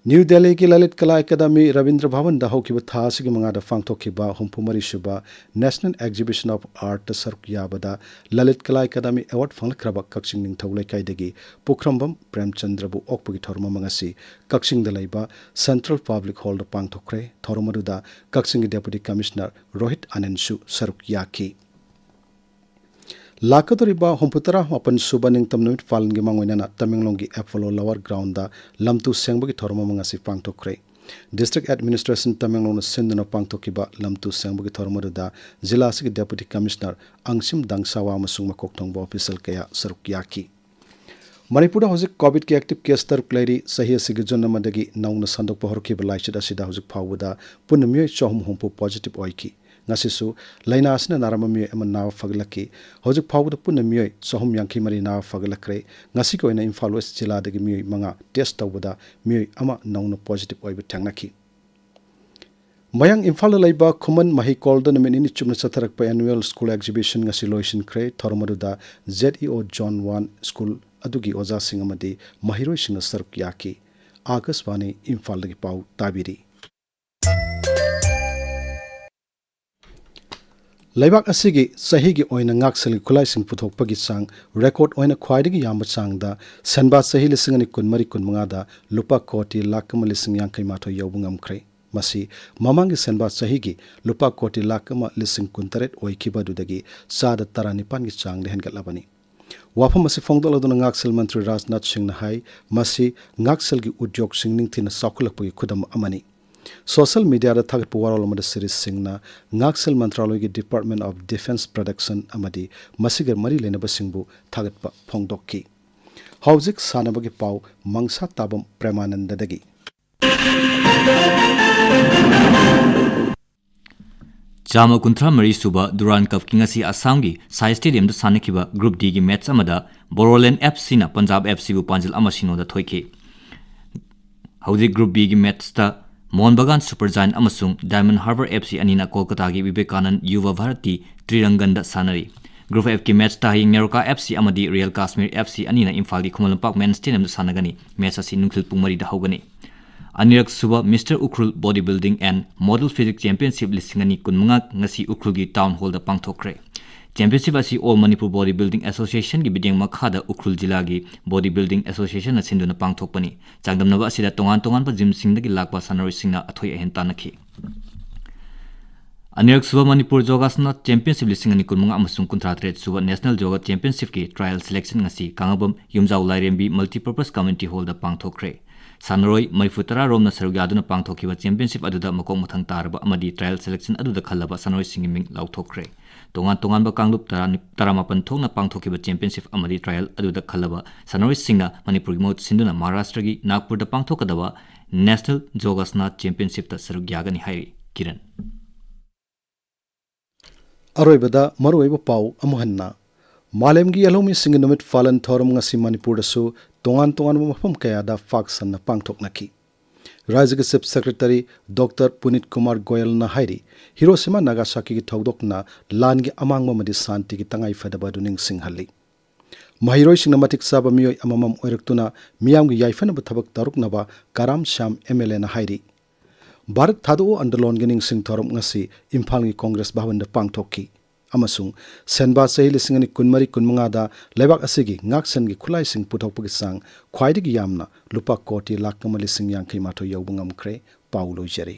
ꯅ꯭ꯌꯨ ꯗꯦꯜꯂꯤꯒꯤ ꯂꯂꯤꯠ ꯀꯂꯥ ꯑꯦꯀꯥꯗꯃꯤ ꯔꯕꯤꯟꯗ꯭ꯔ ꯚꯕꯟꯗ ꯍꯧꯈꯤꯕ ꯊꯥ ꯑꯁꯤꯒꯤ ꯃꯉꯥꯗ ꯄꯥꯡꯊꯣꯛꯈꯤꯕ ꯍꯨꯝꯐꯨ ꯃꯔꯤ ꯁꯨꯕ National Exhibition of Artꯇ ꯁꯔꯨꯛ ꯌꯥꯕꯗ ꯂꯂꯤꯠ ꯀꯂꯥ ꯑꯦꯀꯥꯗꯃꯤ ꯑꯦꯋꯥꯔꯗ ꯐꯪꯂꯛꯈ꯭ꯔꯕ ꯀꯛꯆꯤꯡ ꯅꯤꯡꯊꯧ ꯂꯩꯀꯥꯏꯗꯒꯤ ꯄꯨꯈ꯭ꯔꯝꯕꯝ ꯄ꯭ꯔꯦꯝꯆꯟꯗ꯭ꯔꯕꯨ ꯑꯣꯛꯄꯒꯤ ꯊꯧꯔꯝ ꯑꯃ ꯉꯁꯤ ꯀꯛꯆꯤꯡꯗ ꯂꯩꯕ ꯁꯦꯟꯇ꯭ꯔꯦꯜ ꯄꯕ꯭ꯂꯤꯛ ꯍꯣꯜꯗ ꯄꯥꯡꯊꯣꯛꯈ꯭ꯔꯦ꯫ ꯊꯧꯔꯝ ꯑꯗꯨꯗ ꯀꯛꯆꯤꯡꯒꯤ ꯗꯦꯄꯨꯇꯤ ꯀꯃꯤꯁꯅꯔ ꯔꯣꯍꯤꯠ ꯑꯅꯟꯁꯨ ꯁꯔꯨꯛ ꯌꯥꯈꯤ꯫ ꯂꯥꯛꯀꯗꯧꯔꯤꯕ ꯍꯨꯝꯐꯨꯇꯔꯥ ꯃꯥꯄꯟ ꯁꯨꯕ ꯅꯤꯡꯇꯝ ꯅꯨꯃꯤꯠ ꯄꯥꯂꯟꯒꯤ ꯃꯥꯡꯑꯣꯏꯅꯅ ꯇꯃꯦꯡꯂꯣꯡꯒꯤ ꯑꯦꯄꯣꯂꯣ ꯂꯋꯥꯔ ꯒ꯭ꯔꯥꯎꯟꯗ ꯂꯝꯇꯨ ꯁꯦꯡꯕꯒꯤ ꯊꯧꯔꯝ ꯑꯃ ꯉꯁꯤ ꯄꯥꯡꯊꯣꯛꯈ꯭ꯔꯦ꯫ ꯗꯤꯁꯇ꯭ꯔꯤꯛ ꯑꯦꯗꯃꯤꯅꯤꯁꯇ꯭ꯔꯦꯁꯟ ꯇꯃꯦꯡꯂꯣꯡꯅ ꯁꯤꯟꯗꯨꯅ ꯄꯥꯡꯊꯣꯛꯈꯤꯕ ꯂꯝꯇꯨ ꯁꯦꯡꯕꯒꯤ ꯊꯧꯔꯝ ꯑꯗꯨꯗ ꯖꯤꯂꯥ ꯑꯁꯤꯒꯤ ꯗꯦꯄꯨꯇꯤ ꯀꯃꯤꯁꯅꯔ ꯑꯪꯁꯤꯝ ꯗꯥꯡꯁꯥꯋꯥ ꯑꯃꯁꯨꯡ ꯃꯀꯣꯛ ꯊꯣꯡꯕ ꯑꯣꯐꯤꯁꯤꯌꯦꯜ ꯀꯌꯥ ꯁꯔꯨꯛ ꯌꯥꯈꯤ꯫ ꯃꯅꯤꯄꯨꯔꯗ ꯍꯧꯖꯤꯛ ꯀꯣꯚꯤꯗꯀꯤ ꯑꯦꯛꯇꯤꯚ ꯀꯦꯁ ꯇꯔꯨꯛ ꯂꯩꯔꯤ꯫ ꯆꯍꯤ ꯑꯁꯤꯒꯤ ꯖꯨꯟ ꯑꯃꯗꯒꯤ ꯅꯧꯅ ꯁꯟꯗꯣꯛꯄ ꯍꯧꯔꯛꯈꯤꯕ ꯂꯥꯏꯆꯠ ꯑꯁꯤꯗ ꯍꯧꯖꯤꯛ ꯐꯥꯎꯕꯗ ꯄꯨꯟꯅ ꯃꯤꯑꯣꯏ ꯆꯍꯨꯝ ꯍꯨꯝꯐꯨ ꯄꯣꯖꯤꯇꯤꯚ ꯑꯣꯏꯈꯤ꯫ ꯉꯁꯤꯁꯨ ꯂꯥꯏꯅꯥ ꯑꯁꯤꯅ ꯅꯥꯔꯝꯕ ꯃꯤꯑꯣꯏ ꯑꯃ ꯅꯥꯕ ꯐꯒꯠꯂꯛꯈꯤ꯫ ꯍꯧꯖꯤꯛ ꯐꯥꯎꯕꯗ ꯄꯨꯟꯅ ꯃꯤꯑꯣꯏ ꯆꯍꯨꯝ ꯌꯥꯡꯈꯩ ꯃꯔꯤ ꯅꯥꯕ ꯐꯒꯠꯂꯛꯈ꯭ꯔꯦ꯫ ꯉꯁꯤꯒꯤ ꯑꯣꯏꯅ ꯏꯝꯐꯥꯜ ꯋꯦꯁ ꯖꯤꯂꯥꯗꯒꯤ ꯃꯤꯑꯣꯏ ꯃꯉꯥ ꯇꯦꯁ ꯇꯧꯕꯗ ꯃꯤꯑꯣꯏ ꯑꯃ ꯅꯧꯅ ꯄꯣꯖꯤꯇꯤꯚ ꯑꯣꯏꯕ ꯊꯦꯡꯅꯈꯤ꯫ ꯃꯌꯥꯡ ꯏꯝꯐꯥꯜꯗ ꯂꯩꯕ ꯈꯨꯃꯟ ꯃꯍꯩꯀꯣꯜꯗ ꯅꯨꯃꯤꯠ ꯅꯤꯅꯤ ꯆꯨꯞꯅ ꯆꯠꯊꯔꯛꯄ ꯑꯦꯅꯨꯋꯦꯜ ꯁ꯭ꯀꯨꯜ ꯑꯦꯛꯖꯤꯕꯤꯁꯟ ꯉꯁꯤ ꯂꯣꯏꯁꯤꯟꯈ꯭ꯔꯦ꯫ ꯊꯧꯔꯝ ꯑꯗꯨꯗ ꯖꯦꯠ ꯏ ꯑꯣ ꯖꯣꯟ ꯋꯥꯟ ꯁ꯭ꯀꯨꯜ ꯑꯗꯨꯒꯤ ꯑꯣꯖꯥꯁꯤꯡ ꯑꯃꯗꯤ ꯃꯍꯩꯔꯣꯏꯁꯤꯡꯅ ꯁꯔꯨꯛ ꯌꯥꯈꯤ꯫ ꯑꯥꯀꯥꯁꯕꯥꯅꯤ ꯏꯝꯐꯥꯜꯗꯒꯤ ꯄꯥꯎ ꯇꯥꯕꯤꯔꯤ꯫ ꯂꯩꯕꯥꯛ ꯑꯁꯤꯒꯤ ꯆꯍꯤꯒꯤ ꯑꯣꯏꯅ ꯉꯥꯛꯁꯦꯜꯒꯤ ꯈꯨꯠꯂꯥꯏꯁꯤꯡ ꯄꯨꯊꯣꯛꯄꯒꯤ ꯆꯥꯡ ꯔꯦꯀꯣꯔꯗ ꯑꯣꯏꯅ ꯈ꯭ꯋꯥꯏꯗꯒꯤ ꯌꯥꯝꯕ ꯆꯥꯡꯗ ꯁꯦꯟꯕꯥ ꯆꯍꯤ ꯂꯤꯁꯤꯡ ꯑꯅꯤ ꯀꯨꯟꯃꯔꯤ ꯀꯨꯟꯃꯉꯥꯗ ꯂꯨꯄꯥ ꯀꯣꯇꯤ ꯂꯥꯈ ꯑꯃ ꯂꯤꯁꯤꯡ ꯌꯥꯡꯈꯩ ꯃꯥꯊꯣꯏ ꯌꯧꯕ ꯉꯝꯈ꯭ꯔꯦ꯫ ꯃꯁꯤ ꯃꯃꯥꯡꯒꯤ ꯁꯦꯟꯕꯥ ꯆꯍꯤꯒꯤ ꯂꯨꯄꯥ ꯀꯣꯇꯤ ꯂꯥꯈ ꯑꯃ ꯂꯤꯁꯤꯡ ꯀꯨꯟꯇꯔꯦꯠ ꯑꯣꯏꯈꯤꯕ ꯑꯗꯨꯗꯒꯤ ꯆꯥꯗ ꯇꯔꯥꯅꯤꯄꯥꯟꯒꯤ ꯆꯥꯡꯗ ꯍꯦꯟꯒꯠꯂꯕꯅꯤ꯫ ꯋꯥꯐꯝ ꯑꯁꯤ ꯐꯣꯡꯗꯣꯛꯂꯗꯨꯅ ꯉꯥꯛꯁꯦꯜ ꯃꯟꯇ꯭ꯔꯤ ꯔꯥꯖꯅꯥꯊ ꯁꯤꯡꯅ ꯍꯥꯏ, ꯃꯁꯤ ꯉꯥꯛꯁꯦꯜꯒꯤ ꯎꯗ꯭ꯌꯣꯒꯁꯤꯡ ꯅꯤꯡꯊꯤꯅ ꯆꯥꯎꯈꯠꯂꯛꯄꯒꯤ ꯈꯨꯗꯝ ꯑꯃꯅꯤ꯫ ꯁꯣꯁꯤꯌꯦꯜ ꯃꯤꯗꯤꯌꯥꯗ ꯊꯥꯒꯠꯄ ꯋꯥꯔꯣꯜ ꯑꯃꯗ ꯁ꯭ꯔꯤ ꯁꯤꯡꯅ ꯉꯥꯛꯁꯦꯜ ꯃꯟꯇ꯭ꯔꯥꯂꯣꯏꯒꯤ Department of Defence Production ꯑꯃꯗꯤ ꯃꯁꯤꯒ ꯃꯔꯤ ꯂꯩꯅꯕꯁꯤꯡꯕꯨ ꯊꯥꯒꯠꯄ ꯐꯣꯡꯗꯣꯛꯈꯤ꯫ ꯍꯧꯖꯤꯛ ꯁꯥꯟꯅꯕꯒꯤ ꯄꯥꯎ, ꯃꯪꯁꯥ ꯇꯥꯕꯝ ꯄ꯭ꯔꯦꯃꯥꯅꯟꯗꯗꯒꯤ꯫ ꯆꯥꯝꯃ ꯀꯨꯟꯊ꯭ꯔꯥ ꯃꯔꯤ ꯁꯨꯕ ꯗꯨꯔꯥꯟ ꯀꯞꯀꯤ ꯉꯁꯤ ꯑꯁꯥꯝꯒꯤ ꯁꯥꯏ ꯁ꯭ꯇꯦꯗꯤꯌꯝꯗ ꯁꯥꯟꯅꯈꯤꯕ ꯒ꯭ꯔꯨꯞ ꯗꯤꯒꯤ ꯃꯦꯠꯆ ꯑꯃꯗ ꯕꯣꯔꯣꯂꯦꯟ ꯑꯦꯐ ꯁꯤꯅ ꯄꯟꯖꯥꯕ ꯑꯦꯐ ꯁꯤꯕꯨ ꯄꯥꯟꯖꯤꯜ ꯑꯃ ꯁꯤꯅꯣꯗ ꯊꯣꯏꯈꯤ꯫ ꯍꯧꯖꯤꯛ ꯒ꯭ꯔꯨꯞ ꯕꯤꯒꯤ ꯃꯦꯠꯆꯇ ꯃꯣꯍꯟ ꯕꯒꯥꯟ ꯁꯨꯄꯔ ꯖꯥꯏꯟ ꯑꯃꯁꯨꯡ ꯗꯥꯏꯃꯟ ꯍꯥꯔꯕꯔ ꯑꯦꯐ ꯁꯤ ꯑꯅꯤꯅ ꯀꯣꯜꯀꯇꯥꯒꯤ ꯚꯤꯕꯦꯀꯥꯅꯟꯗ ꯌꯨꯚ ꯚꯥꯔꯇꯤ ꯇ꯭ꯔꯤꯔꯪꯒꯟꯗ ꯁꯥꯟꯅꯔꯤ꯫ ꯒ꯭ꯔꯨꯞ ꯑꯦꯐꯀꯤ ꯃꯦꯠꯆꯇ ꯍꯌꯦꯡ ꯅꯦꯔꯣꯀꯥ ꯑꯦꯐ ꯁꯤ ꯑꯃꯗꯤ ꯔꯤꯌꯦꯜ ꯀꯥꯁꯃꯤꯔ ꯑꯦꯐ ꯁꯤ ꯑꯅꯤꯅ ꯏꯝꯐꯥꯜꯒꯤ ꯈꯨꯃꯟ ꯂꯝꯄꯥꯛ ꯃꯦꯟ ꯁ꯭ꯇꯦꯗꯤꯌꯝꯗ ꯁꯥꯟꯅꯒꯅꯤ꯫ ꯃꯦꯠꯆ ꯑꯁꯤ ꯅꯨꯡꯊꯤꯜ ꯄꯨꯡ ꯃꯔꯤꯗ ꯍꯧꯒꯅꯤ꯫ ꯑꯅꯤꯔꯛ ꯁꯨꯕ mister Ukhrul body building and model physique championship ꯂꯤꯁꯤꯡ ꯑꯅꯤ ꯀꯨꯟꯃꯉꯥ ꯉꯁꯤ ꯎꯈ꯭ꯔꯨꯜꯒꯤ ꯇꯥꯎꯟ ꯍꯣꯜꯗ ꯄꯥꯡꯊꯣꯛꯈ꯭ꯔꯦ꯫ ꯆꯦꯝꯄꯤꯌꯟꯁꯤꯞ ꯑꯁꯤ ꯑꯣꯜ ꯃꯅꯤꯄꯨꯔ ꯕꯣꯗꯤ ꯕꯤꯜꯗꯤꯡ ꯑꯦꯁꯣꯁꯤꯌꯦꯁꯟꯒꯤ ꯃꯤꯠꯌꯦꯡ ꯃꯈꯥꯗ ꯎꯈ꯭ꯔꯨꯜ ꯖꯤꯂꯥꯒꯤ ꯕꯣꯗꯤ ꯕꯤꯜꯗꯤꯡ ꯑꯦꯁꯣꯁꯤꯌꯦꯁꯟꯅ ꯁꯤꯟꯗꯨꯅ ꯄꯥꯡꯊꯣꯛꯄꯅꯤ꯫ ꯆꯥꯡꯗꯝꯅꯕ ꯑꯁꯤꯗ ꯇꯣꯉꯥꯟ ꯇꯣꯉꯥꯟꯕ ꯖꯤꯝꯁꯤꯡꯗꯒꯤ ꯂꯥꯛꯄ ꯁꯥꯟꯅꯔꯣꯏꯁꯤꯡꯅ ꯑꯊꯣꯏ ꯑꯍꯦꯟ ꯇꯥꯟꯅꯈꯤ꯫ ꯑꯅꯤꯔꯛ ꯁꯨꯕ ꯃꯅꯤꯄꯨꯔ ꯖꯣꯒꯥꯁꯅꯥ ꯆꯦꯝꯄꯤꯌꯟꯁꯤꯞ ꯂꯤꯁꯤꯡ ꯑꯅꯤ ꯀꯨꯟꯃꯉꯥ ꯑꯃꯁꯨꯡ ꯀꯨꯟꯊ꯭ꯔꯥ ꯇꯔꯦꯠ ꯁꯨꯕ ꯅꯦꯁꯅꯦꯜ ꯖꯣꯒꯥ ꯆꯦꯝꯄꯤꯌꯟꯁꯤꯞꯀꯤ ꯇ꯭ꯔꯥꯌꯦꯜ ꯁꯦꯂꯦꯛꯁꯟ ꯉꯁꯤ ꯀꯥꯉꯕꯝ ꯌꯨꯝꯖꯥꯎ ꯂꯥꯏꯔꯦꯝꯕꯤ ꯃꯜꯇꯤꯄꯔꯄꯁ ꯀꯝꯃ꯭ꯌꯨꯅꯤꯇꯤ ꯍꯣꯜꯗ ꯄꯥꯡꯊꯣꯛꯈ꯭ꯔꯦ꯫ ꯁꯥꯟꯅꯔꯣꯏ ꯃꯔꯤꯐꯨ ꯇꯔꯥ ꯔꯣꯝꯅ ꯁꯔꯨꯛ ꯌꯥꯗꯨꯅ ꯄꯥꯡꯊꯣꯛꯈꯤꯕ ꯆꯦꯝꯄꯤꯌꯟꯁꯤꯞ ꯑꯗꯨꯗ ꯃꯀꯣꯛ ꯃꯊꯪ ꯇꯥꯔꯕ ꯑꯃꯗꯤ ꯇ꯭ꯔꯥꯌꯦꯜ ꯁꯦꯂꯦꯛꯁꯟ ꯑꯗꯨꯗ ꯈꯜꯂꯕ ꯁꯥꯟꯅꯔꯣꯏꯁꯤꯡꯒꯤ ꯃꯤꯡ ꯂꯥꯎꯊꯣꯛꯈ꯭ꯔꯦ꯫ ꯇꯣꯉꯥꯟ ꯇꯣꯉꯥꯟꯕ ꯀꯥꯡꯂꯨꯞ ꯇꯔꯥ, ꯇꯔꯥꯃꯥꯄꯟ ꯊꯣꯛꯅ ꯄꯥꯡꯊꯣꯛꯈꯤꯕ ꯆꯦꯝꯄꯤꯌꯟꯁꯤꯞ ꯑꯃꯗꯤ ꯇ꯭ꯔꯥꯌꯦꯜ ꯑꯗꯨꯗ ꯈꯜꯂꯕ ꯁꯥꯟꯅꯔꯣꯏꯁꯤꯡꯅ ꯃꯅꯤꯄꯨꯔꯒꯤ ꯃꯍꯨꯠ ꯁꯤꯟꯗꯨꯅ ꯃꯍꯥꯔꯥꯁꯇ꯭ꯔꯒꯤ ꯅꯥꯒꯄꯨꯔꯗ ꯄꯥꯡꯊꯣꯛꯀꯗꯕ ꯅꯦꯁꯅꯦꯜ ꯖꯣꯒꯥꯁꯅꯥ ꯆꯦꯝꯄꯤꯌꯟꯁꯤꯞꯇ ꯁꯔꯨꯛ ꯌꯥꯒꯅꯤ ꯍꯥꯏꯔꯤ꯫ ꯀꯤꯔꯟ꯫ ꯑꯔꯣꯏꯕꯗ ꯃꯔꯨꯑꯣꯏꯕ ꯄꯥꯎ ꯑꯃꯨꯛ ꯍꯟꯅ꯫ ꯃꯥꯂꯦꯝꯒꯤ ꯌꯦꯜꯍꯧꯃꯤꯁꯤꯡꯒꯤ ꯅꯨꯃꯤꯠ ꯄꯥꯂꯟ ꯊꯧꯔꯝ ꯉꯁꯤ ꯃꯅꯤꯄꯨꯔꯗꯁꯨ ꯇꯣꯉꯥꯟ ꯇꯣꯉꯥꯟꯕ ꯃꯐꯝ ꯀꯌꯥꯗ ꯄꯥꯛ ꯁꯟꯅ ꯄꯥꯡꯊꯣꯛꯅꯈꯤ꯫ ꯔꯥꯖ꯭ꯌꯒꯤ ꯆꯤꯐ ꯁꯦꯀ꯭ꯔꯦꯇꯔꯤ ꯗꯣꯛꯇꯔ ꯄꯨꯅꯤꯠ ꯀꯨꯃꯥꯔ ꯒꯣꯌꯜꯅ ꯍꯥꯏꯔꯤ, ꯍꯤꯔꯣꯁꯤꯃꯥ ꯅꯥꯒꯥꯁꯥꯀꯤꯒꯤ ꯊꯧꯗꯣꯛꯅ ꯂꯥꯟꯒꯤ ꯑꯃꯥꯡꯕ ꯑꯃꯗꯤ ꯁꯥꯟꯇꯤꯒꯤ ꯇꯉꯥꯏꯐꯗꯕ ꯑꯗꯨ ꯅꯤꯡꯁꯤꯡꯍꯜꯂꯤ꯫ ꯃꯍꯩꯔꯣꯏꯁꯤꯡꯅ ꯃꯇꯤꯛ ꯆꯥꯕ ꯃꯤꯑꯣꯏ ꯑꯃꯃꯝ ꯑꯣꯏꯔꯛꯇꯨꯅ ꯃꯤꯌꯥꯝꯒꯤ ꯌꯥꯏꯐꯅꯕ ꯊꯕꯛ ꯇꯧꯔꯛꯅꯕ ꯀꯔꯥꯝ ꯁ꯭ꯌꯥꯝ ꯑꯦꯝ ꯑꯦꯜ ꯑꯦꯅ ꯍꯥꯏꯔꯤ꯫ ꯚꯥꯔꯠ ꯊꯥꯗꯣꯛꯑꯣ ꯑꯟꯗꯣꯂꯣꯟꯒꯤ ꯅꯤꯡꯁꯤꯡ ꯊꯧꯔꯝ ꯉꯁꯤ ꯏꯝꯐꯥꯜꯒꯤ ꯀꯣꯡꯒ꯭ꯔꯦꯁ ꯚꯕꯟꯗ ꯄꯥꯡꯊꯣꯛꯈꯤ꯫ ꯑꯃꯁꯨꯡ ꯁꯦꯟꯕꯥ ꯆꯍꯤ ꯂꯤꯁꯤꯡ ꯑꯅꯤ ꯀꯨꯟꯃꯔꯤ ꯀꯨꯟꯃꯉꯥꯗ ꯂꯩꯕꯥꯛ ꯑꯁꯤꯒꯤ ꯉꯥꯛꯁꯦꯟꯒꯤ ꯈꯨꯠꯂꯥꯏꯁꯤꯡ ꯄꯨꯊꯣꯛꯄꯒꯤ ꯆꯥꯡ ꯈ꯭ꯋꯥꯏꯗꯒꯤ ꯌꯥꯝꯅ ꯂꯨꯄꯥ ꯀꯣꯇꯤ ꯂꯥꯈ ꯑꯃ ꯂꯤꯁꯤꯡ ꯌꯥꯡꯈꯩ ꯃꯥꯊꯣꯏ ꯌꯧꯕ ꯉꯝꯈ꯭ꯔꯦ꯫ ꯄꯥꯎ ꯂꯣꯏꯖꯔꯦ꯫